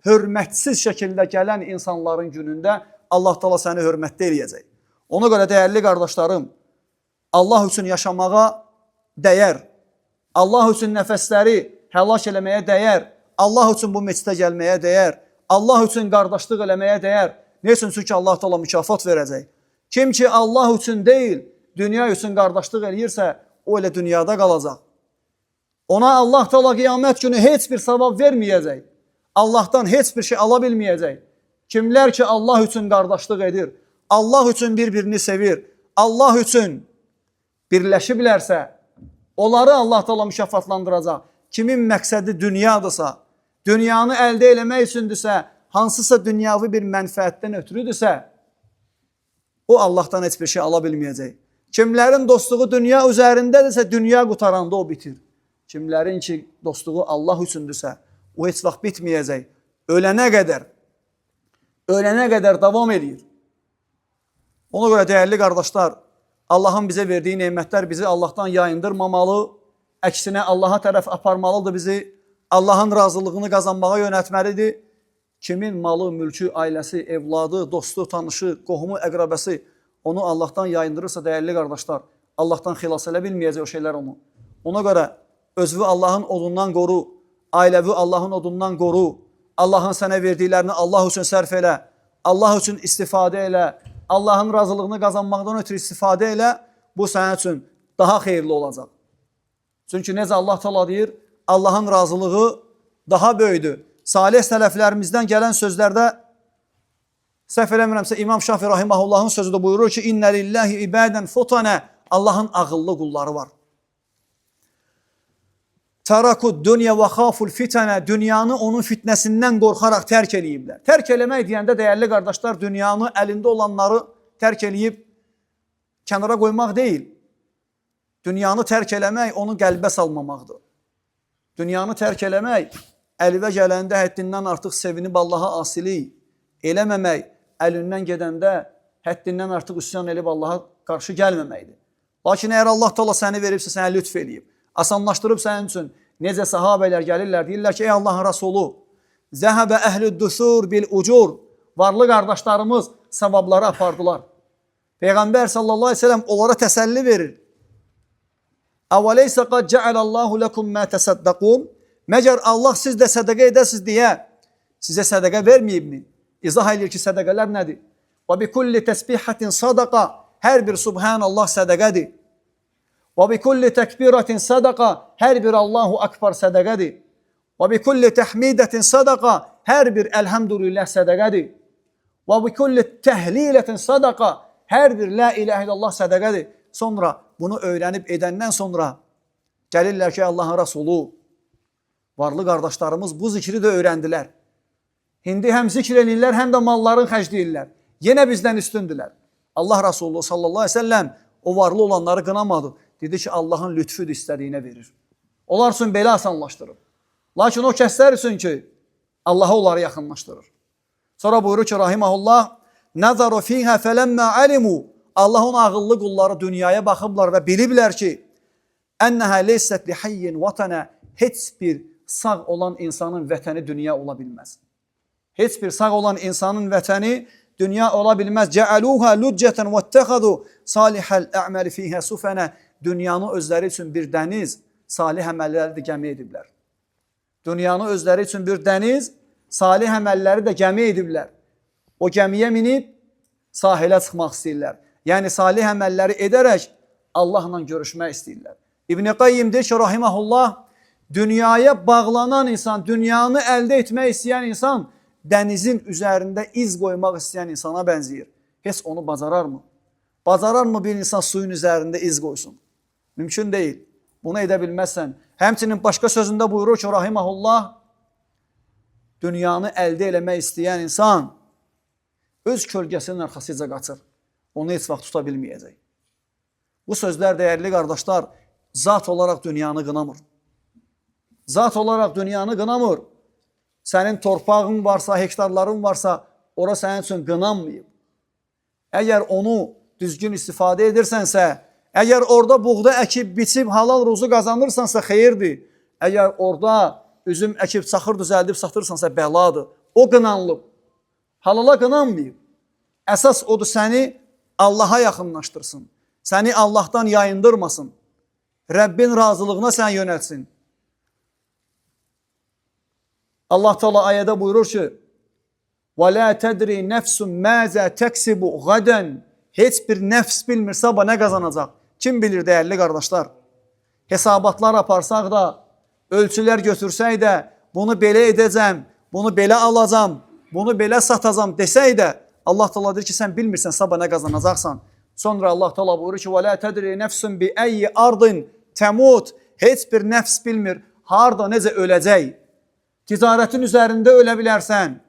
A: Hörmətsiz şəkildə gələn insanların günündə Allah Teala səni hörmətli eləyəcək. Ona görə dəyərli qardaşlarım, Allah üçün yaşamağa dəyər. Allah üçün nəfəsləri həlak eləməyə dəyər. Allah üçün bu məscidə gəlməyə dəyər. Allah üçün qardaşlıq eləməyə dəyər. Nə üçün? Çünki Allah Teala mükafat verəcək. Kim ki Allah üçün deyil, dünya üçün qardaşlıq eləyirsə, o elə dünyada qalacaq. Ona Allah Teala qiyamət günü heç bir savab verməyəcək. Allahdan heç bir şey ala bilməyəcək. Kimlər ki Allah üçün qardaşlıq edir, Allah üçün bir-birini sevir, Allah üçün birləşiblərsə, onları Allah Teala mükafatlandıracaq. Kimin məqsədi dünyadırsa, dünyanı əldə eləmək üçündürsə, hansısa dünyavi bir mənfəətdən ötürüdürsə, o Allahdan heç bir şey ala bilməyəcək. Kimlərin dostluğu dünya üzərindədirsə, dünya qutaranda o bitir. Kimlərin ki dostluğu Allah üçündürsə, o heç vaxt bitməyəcək. Ölənə qədər davam eləyir. Ona görə dəyərli qardaşlar, Allahın bizə verdiyi nemətlər bizi Allahdan yayındırmamalı, əksinə Allaha tərəf aparmalıdır bizi, Allahın razılığını qazanmağa yönəltməlidir. Kimin malı, mülkü, ailəsi, evladı, dostu, tanışı, qohumu, əqrabəsi onu Allahdan yayındırırsa, dəyərli qardaşlar, Allahdan xilas elə bilməyəcək o şeylər onu. Ona görə özünü Allahın odundan qoru, ailəvi Allahın odundan qoru, Allahın sənə verdiklərini Allah üçün sərf elə, Allah üçün istifadə elə, Allahın razılığını qazanmaqdan ötürü istifadə elə, bu sənin üçün daha xeyirli olacaq. Çünki necə Allah Teala deyir, Allahın razılığı daha böyükdür. Salih sələflərimizdən gələn sözlərdə səhv eləmirəmsə İmam Şafi rahimahullahın sözü də buyurur ki, İnnə lillahi ibadən futənə, Allahın ağıllı qulları var. Təraku dünya və xaful fitənə, dünyanı onun fitnəsindən qorxaraq tərk eləyiblər. Tərk eləmək deyəndə dəyərli qardaşlar, dünyanı əlində olanları tərk eləyib kənara qoymaq deyil. Dünyanı tərk eləmək onu qəlbə salmamaqdır. Dünyanı tərk eləmək, əlinə gələndə həddindən artıq sevinib Allaha asilik eləməmək, əlindən gedəndə həddindən artıq üsyan elib Allaha qarşı gəlməməkdir. Lakin əgər Allah Taala səni veribsə, sənə lütf eləyib, asanlaşdırıb sənin üçün, necə sahabələr gəlirlər, deyirlər ki, ey Allahın Rəsulu, zəhəbə əhlü düsur bil ucur, varlı qardaşlarımız savabları apardılar. Peyğəmbər sallallahu aleyhi ve sellem onlara təsəlli verir. Əvəleysə qad cəalallahu lekum mə təsəddəqun. Məgər Allah siz də sədəqə edəsiniz deyə sizə sədəqə verməyibmi? İzah edir ki, sədəqələr nədir? Və bi kulli təsbihatin sadaqa. Hər bir subhanallah sədəqədir. Və bi kulli təkbiratin sadaqa. Hər bir Allahu akbar sədəqədir. Və bi kulli təhmidətin sadaqa. Hər bir elhamdülillah sədəqədir. Və bi kulli təhlilətin sadaqa. Hər bir la ilahe illallah sədəqədir. Sonra bunu öyrənib edəndən sonra gəlirlər ki, Allahın Rəsulu, varlı qardaşlarımız bu zikri də öyrəndilər. İndi həm zikr eləyirlər, həm də malların xərcləyirlər. Yenə bizdən üstündülər. Allah Rəsulu sallallahu aleyhi ve sellem o varlı olanları qınamadı. Dedi ki, Allahın lütfüdür, istədiyinə verir. Onlar üçün belə asanlaşdırıb. Lakin o kəslər üçün ki, Allaha onları yaxınlaşdırır. Sonra buyurur ki, rahiməhullah, nəzəru fiyhə fələmmə alimu. Allahın ağıllı qulları dünyaya baxıblar və biliblər ki, ennəhə leysət li hayyin vatənə, heç bir sağ olan insanın vətəni dünya ola bilməz. Heç bir sağ olan insanın vətəni dünya ola bilməz. Cəaluhə lüccətən vəttəxədu salihəl ə'məli fiyhə sufənə. Dünyanı özləri üçün bir dəniz, salih əməlləri də gəmi ediblər. Dünyanı özləri üçün bir dəniz, salih əməlləri də gəmi ediblər. O gəmiyə minib sahilə çıxmaq istəyirlər. Yəni salih əməlləri edərək Allahla görüşmək istəyirlər. İbn-i Qayyim deyir ki, rahiməhullah, dünyaya bağlanan insan, dünyanı əldə etmək istəyən insan, dənizin üzərində iz qoymaq istəyən insana bənzəyir. Heç onu bacararmı? Bacararmı bir insan suyun üzərində iz qoysun? Mümkün deyil. Bunu edə bilməzsən. Həmçinin başqa sözündə buyurur ki, rahiməhullah, dünyanı əldə eləmək istəyən insan öz kölgəsinin arxasıca qaçır. Onu heç vaxt tuta bilməyəcək. Bu sözlər, dəyərli qardaşlar, zat olaraq dünyanı qınamır. Zat olaraq dünyanı qınamır. Sənin torpağın varsa, hektarların varsa, ora sənin üçün qınanmayıb. Əgər onu düzgün istifadə edirsənsə, əgər orada buğda əkib, biçib, halal ruzu qazanırsansa, xeyirdir. Əgər orada üzüm əkib, çaxır düzəldib satırsansa, bəladır. O qınanılıb. Halala qınanmayıb. Əsas odur səni Allaha yaxınlaşdırsın. Səni Allahdan yayındırmasın. Rəbbin razılığına sən yönəltsin. Allah Teala ayədə buyurur ki: "Və la tedri nefsun maza teksibu gadan." Heç bir nəfs bilmir sabah nə qazanacaq. Kim bilir dəyərli qardaşlar? Hesabatlar aparsaq da, ölçülər götürsək də, bunu belə edəcəm, bunu belə alacam, bunu belə satacam desək də, Allah Teala deyir ki, sən bilmirsən sabah nə qazanacaqsan. Sonra Allah Teala buyurur ki: "Və la tedri nefsun bi ayyi ardin temut." Heç bir nəfs bilmir harda necə öləcək. Ticarətin üzərində ölə bilərsən.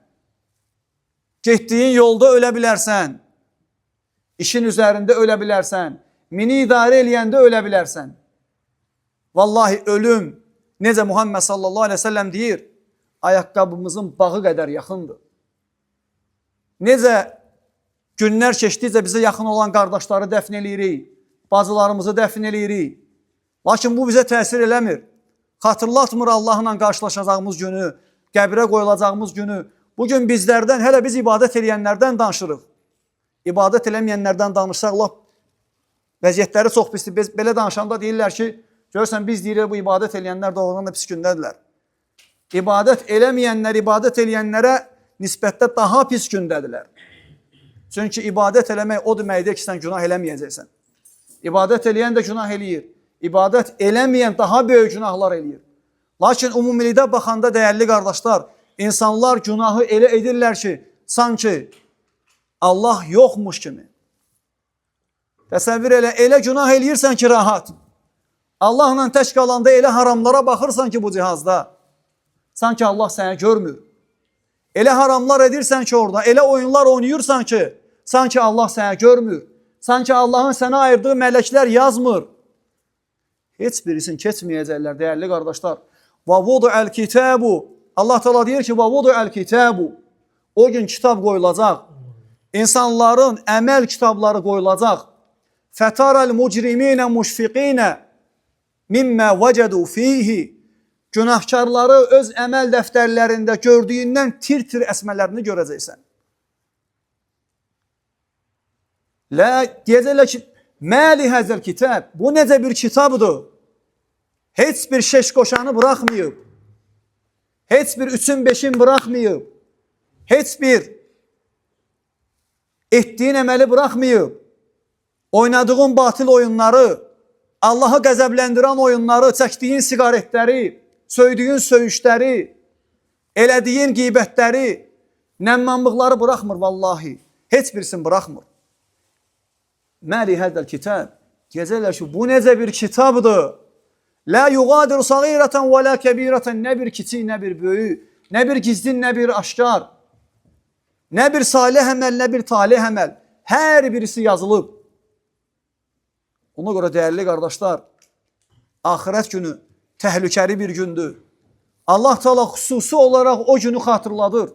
A: Getdiyin yolda ölə bilərsən. İşin üzərində ölə bilərsən. Mini idarə eləyəndə ölə bilərsən. Vallahi ölüm necə Muhammed sallallahu aleyhi ve sellem deyir, ayaqqabımızın bağı qədər yaxındır. Necə günlər keçdikcə bizə yaxın olan qardaşları dəfn eləyirik, bacılarımızı dəfn eləyirik. Lakin bu bizə təsir eləmir. Xatırlatmır Allahla qarşılaşacağımız günü, qəbrə qoyulacağımız günü. Bugün bizlərdən, hələ biz ibadət eləyənlərdən danışırıq. İbadət eləməyənlərdən danışsaq, lap vəziyyətləri çox pisdir. Biz belə danışanda deyirlər ki, görürsən biz deyirik bu ibadət eləyənlər doğrudan da pis gündədirlər. İbadət eləməyənlər ibadət eləyənlərə nisbətdə daha pis gündədirlər. Çünki ibadət eləmək o deməkdir ki, sən günah eləməyəcəksən. İbadət eləyən də günah eləyir. İbadət eləməyən daha böyük günahlar eləyir. Lakin ümumilikdə baxanda dəyərli qardaşlar, insanlar günahı elə edirlər ki, sanki Allah yoxmuş kimi. Təsəvvür elə, elə günah eləyirsən ki, rahat. Allahla tək qalanda elə haramlara baxırsan ki, bu cihazda. Sanki Allah səni görmür. Elə haramlar edirsən ki orada, elə oyunlar oynayırsan ki, sanki Allah səni görmür. Sanki Allahın sənə ayırdığı mələklər yazmır. Heç birisini keçməyəcəklər, dəyərli qardaşlar. Və vudu'el kitabu. Allah Teala deyir ki, və vudu'el kitabu. O gün kitab qoyulacaq. İnsanların əməl kitabları qoyulacaq. Fetaral mucriminə müşfiqinə mimmə vəcədu fihi. Günahkarları öz əməl dəftərlərində gördüyündən tir-tir əsmələrini görəcəksən. Lə, deyəcəklər ki, məli həzəl kitab. Bu necə bir kitabdır? Heç bir şeş qoşanı buraxmayıb. Heç bir üçün beşin buraxmayıb. Heç bir etdiyin əməli buraxmayıb. Oynadığın batil oyunları, Allahı qəzəbləndirən oyunları, çəkdiyin siqaretləri, söydüyün söyüşləri, elədiyin qeybətləri, nəmmamlıqları buraxmır vallahi. Heç birisini buraxmır. Məli hədəl kitab. Deyəcəklər ki, bu necə bir kitabdır? La yuğadiru sagireten ve la kebireten. Nə bir kiçik, nə bir böyük, nə bir gizli, nə bir aşkar. Nə bir salih əməl, nə bir talih əməl. Hər birisi yazılıb. Ona görə dəyərli qardaşlar, axirət günü təhlükəli bir gündür. Allah Teala xüsusi olaraq o günü xatırladır.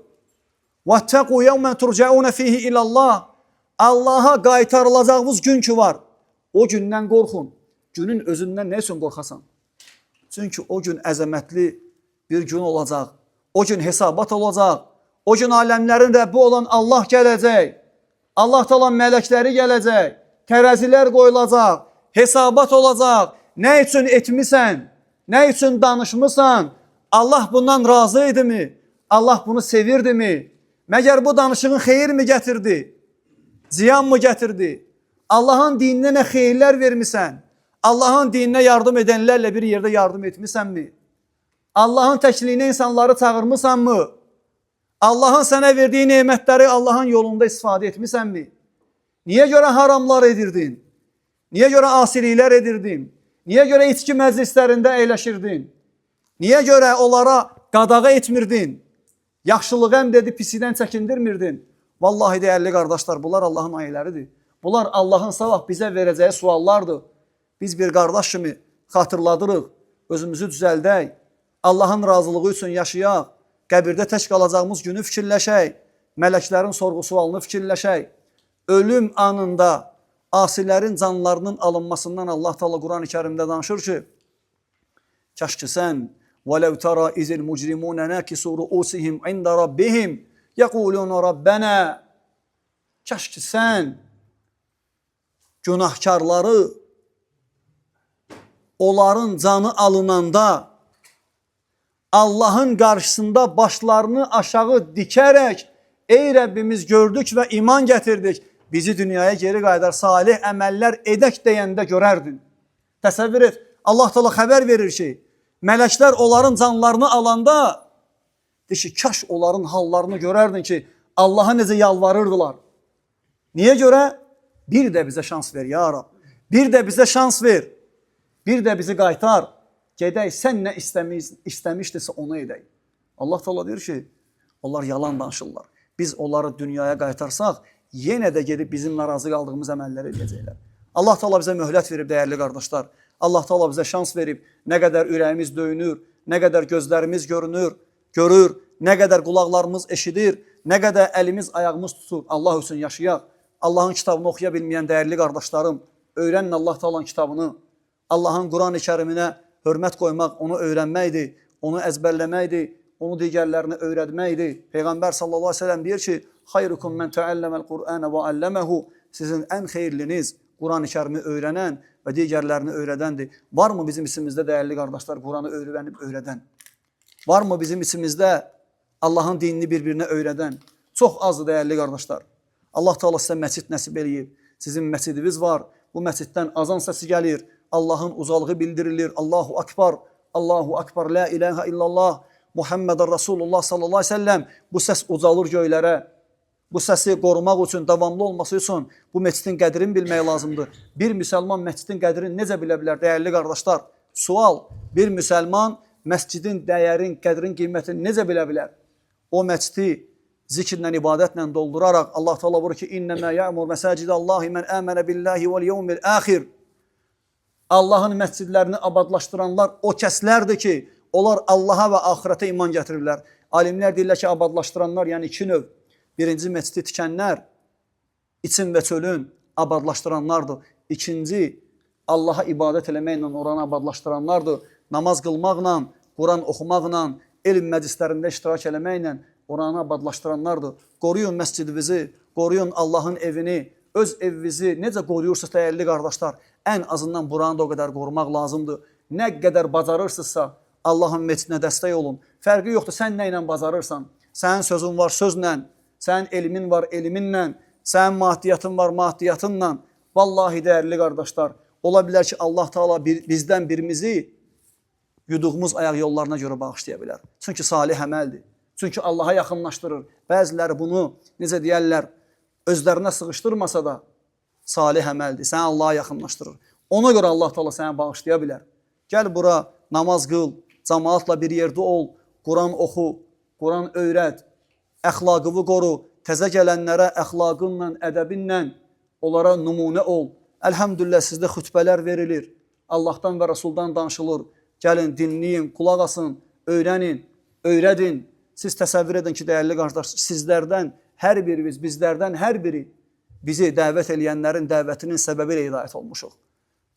A: وَاتَّقُوا يَوْمًا تُرْجَعُونَ فِيهِ إِلَى اللّٰهِ. Allaha qaytarılacağınız gün ki var. O gündən qorxun. Günün özündən nə üçün qorxasan? Çünki o gün əzəmətli bir gün olacaq. O gün hesabat olacaq. O gün aləmlərin Rəbbi olan Allah gələcək. Allah Teala mələkləri gələcək. Tərəzilər qoyulacaq. Hesabat olacaq. Nə üçün etmisən? Nə üçün danışmısan? Allah bundan razı idimi? Allah bunu sevirdimi? Məgər bu danışığın xeyir mi gətirdi? Ziyan mı gətirdi? Allahın dininə nə xeyirlər vermisən? Allahın dininə yardım edənlərlə bir yerdə yardım etmisənmi? Allahın təkliyinə insanları çağırmısanmı? Allahın sənə verdiyi nemətləri Allahın yolunda istifadə etmisənmi? Niyə görə haramlar edirdin? Niyə görə asiliklər edirdin? Niyə görə içki məclislərində əyləşirdin? Niyə görə onlara qadağa etmirdin? Yaxşılığı əmr edib pisidən çəkindirmirdin? Vallahi dəyərli qardaşlar, bunlar Allahın ayələridir. Bunlar Allahın sabah bizə verəcəyi suallardır. Biz bir qardaş kimi xatırladırıq, özümüzü düzəldək, Allahın razılığı üçün yaşayaq, qəbirdə tək qalacağımız günü fikirləşək, mələklərin sorğu-sualını fikirləşək. Ölüm anında asilərin canlarının alınmasından Allah Teala Quran-ı Kərimdə danışır ki, kaş ki sən وَلَوْ تَرَى اِذِ الْمُجْرِمُونَ نَاكِسُوا رُؤُسِهِمْ عِنْدَ رَبِّهِمْ يَقُولُونَ رَبَّنَا. Kaş ki sən günahkarları onların canı alınanda Allahın qarşısında başlarını aşağı dikərək ey Rəbbimiz gördük və iman gətirdik, bizi dünyaya geri qaytar, salih əməllər edək deyəndə görərdin. Təsəvvür et, Allah Teala xəbər verir ki, mələklər onların canlarını alanda deyir ki, kaş onların hallarını görərdin ki, Allaha necə yalvarırdılar. Niyə görə? Bir də bizə şans ver ya Rab. Bir də bizə şans ver. Bir də bizi qaytar. Gedək sən nə istəmişdirsə onu edək. Allah Teala deyir ki, onlar yalan danışırlar. Biz onları dünyaya qaytarsaq, yenə də gedib bizim narazı qaldığımız əməlləri edəcəklər. Allah Teala bizə möhlət verib dəyərli qardaşlar. Allah Teala bizə şans verib. Nə qədər ürəyimiz döyünür, nə qədər gözlərimiz görünür, görür, nə qədər qulaqlarımız eşidir, nə qədər əlimiz, ayağımız tutur. Allah üçün yaşayaq. Allahın kitabını oxuya bilməyən dəyərli qardaşlarım, öyrənin Allah Teala'nın kitabını. Allahın Quran-ı Kəriminə hörmət qoymaq, onu öyrənməkdir, onu əzbərləməkdir, onu digərlərinə öyrətməkdir. Peyğəmbər sallallahu əleyhi və səlləm deyir ki, "Xeyrukum men təalləməl Qur'ana və alləməhu." Sizin ən xeyirliniz Quran-ı Kərimi öyrənən və digərlərini öyrədəndir. Var mı bizim içimizdə dəyərli qardaşlar Quranı öyrənib öyrədən? Var mı bizim içimizdə Allahın dinini bir-birinə öyrədən? Çox azdır dəyərli qardaşlar. Allah Teala sizə məscid nəsib eləyib. Sizin məscidiniz var. Bu məsciddən azan səsi gəlir. Allahın uzalığı bildirilir. Allahu Akbar. Allahu Akbar, la ilahe illallah, Muhammeden Resulullah sallallahu aleyhi ve sellem. Bu səs ucalır göylərə. Bu səsi qorumaq üçün, davamlı olması üçün bu məscidin qədrini bilmək lazımdır. Bir müsəlman məscidin qədrini necə bilə bilər, dəyərli qardaşlar? Sual, bir müsəlman məscidin dəyərin, qədrin qiymətini necə bilə bilər? O məscidi zikirlə, ibadətlə dolduraraq Allah Teala buyurur ki: "İnnemâ ya'mur mesacidallahi men amene billahi vel yevmil ahir." Allahın məscidlərini abadlaşdıranlar o kəslərdir ki, onlar Allaha və axirətə iman gətirirlər. Alimlər deyirlər ki, abadlaşdıranlar, yəni iki növ. Birinci, məscidi tikənlər, için və çölün abadlaşdıranlardır. İkinci, Allaha ibadət eləməklə oranı abadlaşdıranlardır. Namaz qılmaqla, Quran oxumaqla, elm məclislərində iştirak eləməklə oranı abadlaşdıranlardır. Qoruyun məscidinizi, qoruyun Allahın evini, öz evinizi necə qoruyursunuz dəyərli qardaşlar, ən azından buranı da o qədər qorumaq lazımdır. Nə qədər bacarırsınızsa Allahın məscidinə dəstək olun. Fərqi yoxdur, sən nə ilə bacarırsan. Sənin sözün var sözlə, sənin elmin var elminlə, sənin maddiyyatın var maddiyyatınla. Vallahi dəyərli qardaşlar, ola bilər ki, Allah Teala bizdən birimizi yuduğumuz ayaq yollarına görə bağışlaya bilər. Çünki salih əməldir. Çünki Allaha yaxınlaşdırır. Bəziləri bunu, necə deyərlər, özlərinə sığışdırmasa da salih əməldir. Səni Allaha yaxınlaşdırır. Ona görə Allah Teala səni bağışlaya bilər. Gəl bura, namaz qıl, cəmaatla bir yerdə ol, Quran oxu, Quran öyrət, əxlaqını qoru, təzə gələnlərə əxlaqınla, ədəbinlə onlara nümunə ol. Əlhəmdülillah sizdə xütbələr verilir. Allahdan və Rasuldan danışılır. Gəlin, dinləyin, qulaq asın, öyrənin, öyrədin. Siz təsəvvür edin ki, dəyərli qardaş, sizlərdən hər birimiz, bizlərdən hər biri bizi dəvət eləyənlərin dəvətinin səbəbi ilə hidayət olmuşuq.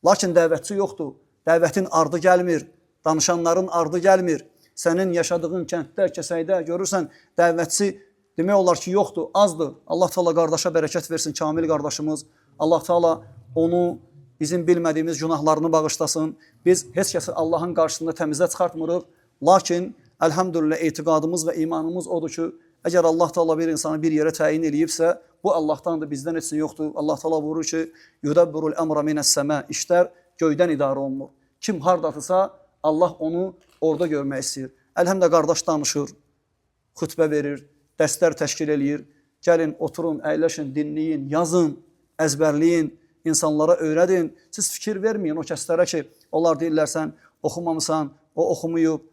A: Lakin dəvətçi yoxdur. Dəvətin ardı gəlmir. Danışanların ardı gəlmir. Sənin yaşadığın kənddə, kəsəkdə görürsən, dəvətçi demək olar ki, yoxdur, azdır. Allah Teala qardaşa bərəkət versin, Kamil qardaşımız. Allah Teala onu bizim bilmədiyimiz günahlarını bağışlasın. Biz heç kəsi Allahın qarşısında təmizə çıxartmırıq. Lakin əlhəmdülillah etiqadımız və imanımız odur ki, əgər Allah Teala bir insanı bir yerə təyin eləyibsə, bu Allahdandır, bizdən heç nə yoxdur. Allah Teala buyurur ki, yudabburul əmra minəs-səmə, işlər göydən idarə olunur. Kim hardadısa, Allah onu orada görmək istəyir. Əlhəmdə qardaş danışır, xütbə verir, dərslər təşkil eləyir. Gəlin, oturun, əyləşin, dinləyin, yazın, əzbərləyin, insanlara öyrədin. Siz fikir verməyin o kəslərə ki, onlar deyirlər sən oxumamısan, o oxumayıb.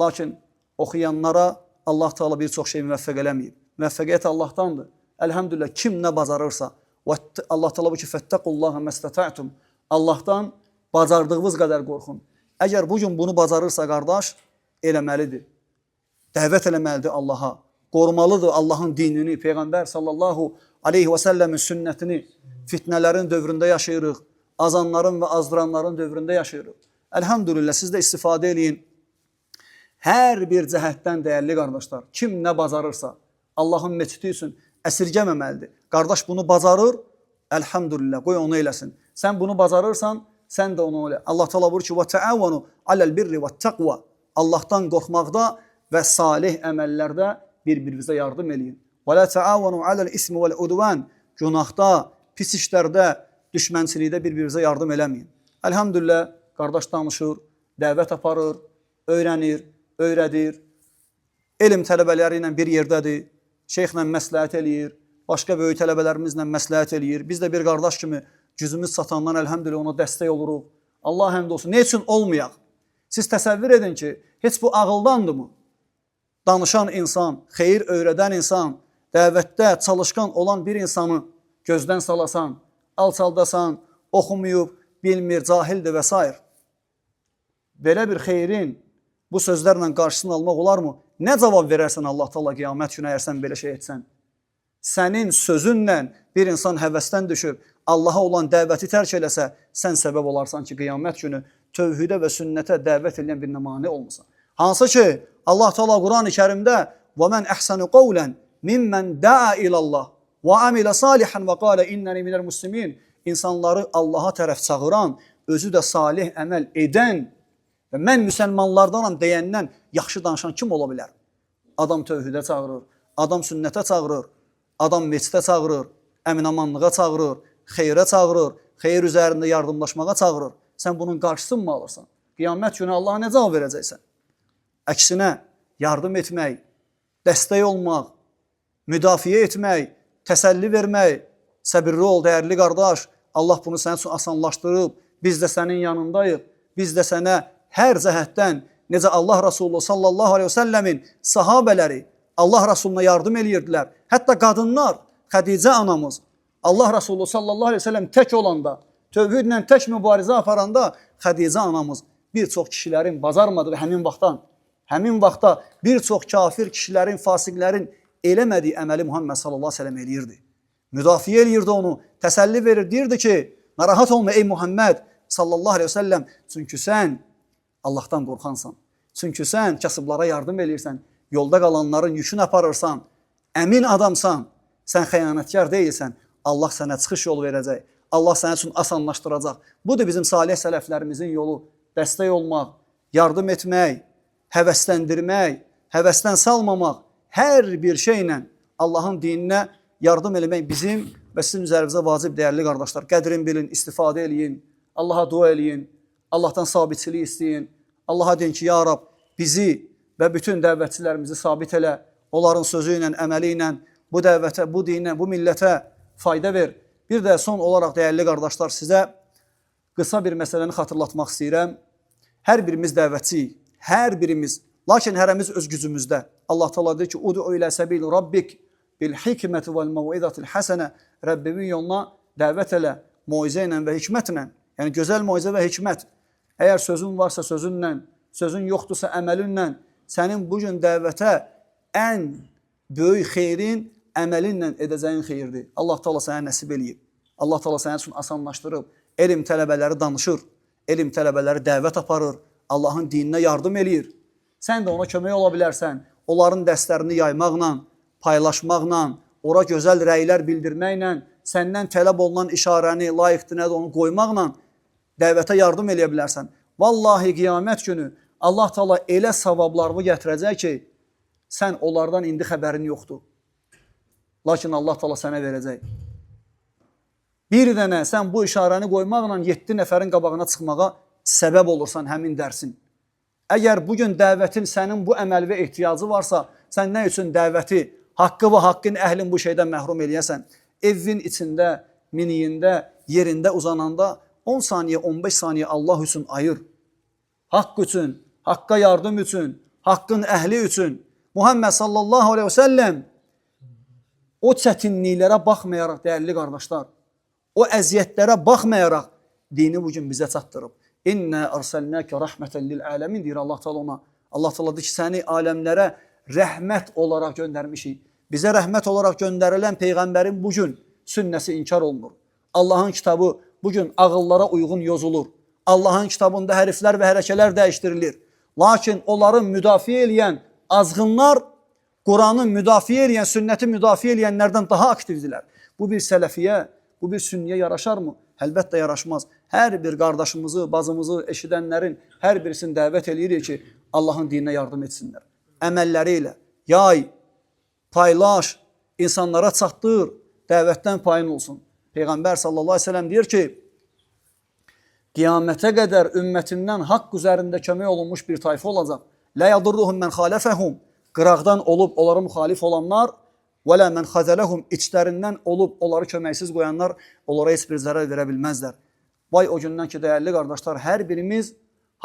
A: Lakin oxuyanlara Allah Teala bir çox şey müvəffəq eləməyib. Müvəffəqiyyət Allahdandır. Əlhəmdülillah kim nə bacarırsa, Allah Teala bu ki, fəttəqullaha məstətə'tum. Allahdan bacardığınız qədər qorxun. Əgər bugün bunu bacarırsa qardaş, eləməlidir. Dəvət eləməlidir Allaha. Qorumalıdır Allahın dinini, Peyğəmbər sallallahu aleyhi və səlləmin sünnətini. Fitnələrin dövründə yaşayırıq. Azanların və azdıranların dövründə yaşayırıq. Əlhəmdülillah siz də istifadə eləyin. Hər bir cəhətdən dəyərli qardaşlar, kim nə bacarırsa Allahın məscidi üçün əsirgəməməlidir. Qardaş bunu bacarır, əlhəmdülillah, qoy onu eləsin. Sən bunu bacarırsan, sən də onu elə. Allah Teala buyurur ki: "Və taavunu alel birri və taqva." Allahdan qorxmaqda və salih əməllərdə bir-birinizə yardım eləyin. Və la taavunu alel ismi vel udvan. Günahda, pis işlərdə, düşmənçilikdə bir-birinizə yardım eləməyin. Əlhəmdülillah, qardaş danışır, dəvət aparır, öyrənir, öyrədir. Elm tələbələri ilə bir yerdədir. Şeyxlə məsləhət eləyir, başqa böyük tələbələrimizlə məsləhət eləyir. Biz də bir qardaş kimi gücümüz çatandan əlhəmdülillah ona dəstək oluruq. Allah həmd olsun. Ne üçün olmayaq? Siz təsəvvür edin ki, heç bu ağıldandırmı? Danışan insan, xeyir öyrədən insan, dəvətdə çalışqan olan bir insanı gözdən salasan, alçaldasan, oxumayıb, bilmir, cahildir və s. Belə bir xeyrin bu sözlərlə qarşısını almaq olarmı? Nə cavab verərsən Allah Teala qiyamət günü əgər sən belə şey etsən? Sənin sözünlə bir insan həvəsdən düşüb Allaha olan dəvəti tərk eləsə, sən səbəb olarsan ki, qiyamət günü tövhidə və sünnətə dəvət edən bir mane olmasan. Hansı ki, Allah Teala Quran-ı Kərimdə və men əhsanu qawlan mimmen daa ilallah və amilə salihan və qala innəni minəl muslimin. İnsanları Allaha tərəf çağıran, özü də salih əməl edən və mən müsəlmanlardanam deyəndən yaxşı danışan kim ola bilər? Adam tövhidə çağırır, adam sünnətə çağırır, adam məscidə çağırır, əminamanlığa çağırır, xeyrə çağırır, xeyir üzərində yardımlaşmağa çağırır. Sən bunun qarşısını mı alırsan? Qiyamət günü Allaha nə cavab verəcəksən? Əksinə, yardım etmək, dəstək olmaq, müdafiə etmək, təsəlli vermək, səbirli ol dəyərli qardaş. Allah bunu sənin üçün asanlaşdırıb. Biz də sənin yanındayıq. Biz də sənə hər cəhətdən necə Allah Resulü sallallahu aleyhi ve səlləmin sahabələri Allah Resuluna yardım eləyirdilər. Hətta qadınlar, Xədicə anamız Allah Resulü sallallahu aleyhi ve səlləm tək olanda, tövhidlə tək mübarizə aparanda Xədicə anamız bir çox kişilərin bacarmadığı həmin vaxtdan, həmin vaxtda bir çox kafir kişilərin, fasiqlərin eləmədiyi əməli Muhammed sallallahu aleyhi ve səlləm eləyirdi. Müdafiə eləyirdi onu, təsəlli verir, deyirdi ki, narahat olma ey Muhammed sallallahu aleyhi ve səlləm, çünki sən Allahdan qorxansan. Çünki sən kasıblara yardım eləyirsən, yolda qalanların yükünü aparırsan, əmin adamsan, sən xəyanətkar deyilsən. Allah sənə çıxış yolu verəcək. Allah sənin üçün asanlaşdıracaq. Budur bizim salih sələflərimizin yolu. Dəstək olmaq, yardım etmək, həvəsləndirmək, həvəsdən salmamaq, hər bir şeylə Allahın dininə yardım eləmək bizim və sizin üzərinizə vacib dəyərli qardaşlar. Qədrin bilin, istifadə eləyin, Allaha dua eləyin, Allahdan sabitçilik istəyin. Allaha deyin ki, ya Rab, bizi və bütün dəvətçilərimizi sabit elə. Onların sözü ilə, əməli ilə bu dəvətə, bu dinə, bu millətə fayda ver. Bir də son olaraq dəyərli qardaşlar sizə qısa bir məsələni xatırlatmaq istəyirəm. Hər birimiz dəvətçiyik. Hər birimiz. Lakin hərəmiz öz gücümüzdə. Allah Teala deyir ki, Udu ilə səbil rabbik bil hikməti vel mev'izatil hasene. Rəbbimin yoluna dəvət elə moizə ilə və hikmətlə. Yəni gözəl moizə və hikmət. Əgər sözün varsa sözünlə, sözün yoxdursa əməlinlə, sənin bu gün dəvətə ən böyük xeyrin əməlinlə edəcəyin xeyirdir. Allah Teala sənə nəsib eləyib. Allah Teala sənin üçün asanlaşdırıb. Elm tələbələri danışır, elm tələbələri dəvət aparır, Allahın dininə yardım eləyir. Sən də ona kömək ola bilərsən. Onların dərslərini yaymaqla, paylaşmaqla, ora gözəl rəylər bildirməklə, səndən tələb olunan işarəni, layiqdir nədir onu qoymaqla dəvətə yardım eləyə bilərsən. Vallahi qiyamət günü Allah Teala elə savablarını gətirəcək ki, sən onlardan indi xəbərin yoxdur. Lakin Allah Teala sənə verəcək. Bir dənə sən bu işarəni qoymaqla 7 nəfərin qabağına çıxmağa səbəb olursan həmin dərsin. Əgər bugün dəvətin sənin bu əməlvə ehtiyacı varsa, sən nə üçün dəvəti, haqqı və haqqın əhlin bu şeydən məhrum eləyəsən? Evin içində, miniyində, yerində uzananda 10 saniyə, 15 saniyə Allah üçün ayır. Haqq üçün, haqqa yardım üçün, haqqın əhli üçün. Muhammed sallallahu aleyhi ve sellem o çətinliklərə baxmayaraq, dəyərli qardaşlar, o əziyyətlərə baxmayaraq dini bugün bizə çatdırıb. İnna arsalnaka rahmeten lil alamin deyir Allah Teala ona. Allah Teala deyir ki, səni aləmlərə rəhmət olaraq göndərmişik. Bizə rəhmət olaraq göndərilən peyğəmbərin bugün sünnəsi inkar olunur. Allahın kitabı bugün ağıllara uyğun yozulur. Allahın kitabında hərflər və hərəkələr dəyişdirilir. Lakin onların müdafiə eləyən azğınlar Quranı müdafiə eləyən, sünnəti müdafiə eləyənlərdən daha aktivdirlər. Bu bir sələfiyə, bu bir sünniyə yaraşar mı? Əlbəttə yaraşmaz. Hər bir qardaşımızı, bacımızı eşidənlərin hər birisini dəvət eləyirik ki, Allahın dininə yardım etsinlər. Əməlləri ilə yay, paylaş, insanlara çatdır, dəvətdən payın olsun. Peyğəmbər sallallahu aleyhi ve sellem deyir ki, qiyamətə qədər ümmətimdən haqq üzərində kömək olunmuş bir tayfa olacaq. Lə yadurruhum men xalefəhum. Qıraqdan olub onlara müxalif olanlar və lə men xazələhum içlərindən olub onları köməksiz qoyanlar onlara heç bir zərər verə bilməzlər. Vay o gündən ki, dəyərli qardaşlar, hər birimiz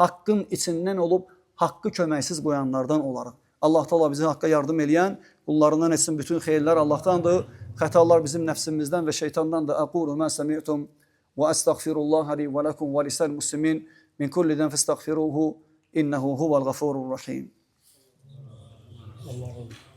A: haqqın içindən olub haqqı köməksiz qoyanlardan olarıq. Allah Teala bizi haqqa yardım eləyən qullarından etsin. Bütün xeyirlər Allahdandır. Xətalar bizim nəfsimizdən və şeytandandır. Aqulu ma semi'tum və əstəğfirullaha li və lekum və lisəl muslimin min kulli dən fəstəğfiruhu innehu huvel gafurur rahim.
B: Allah'ım.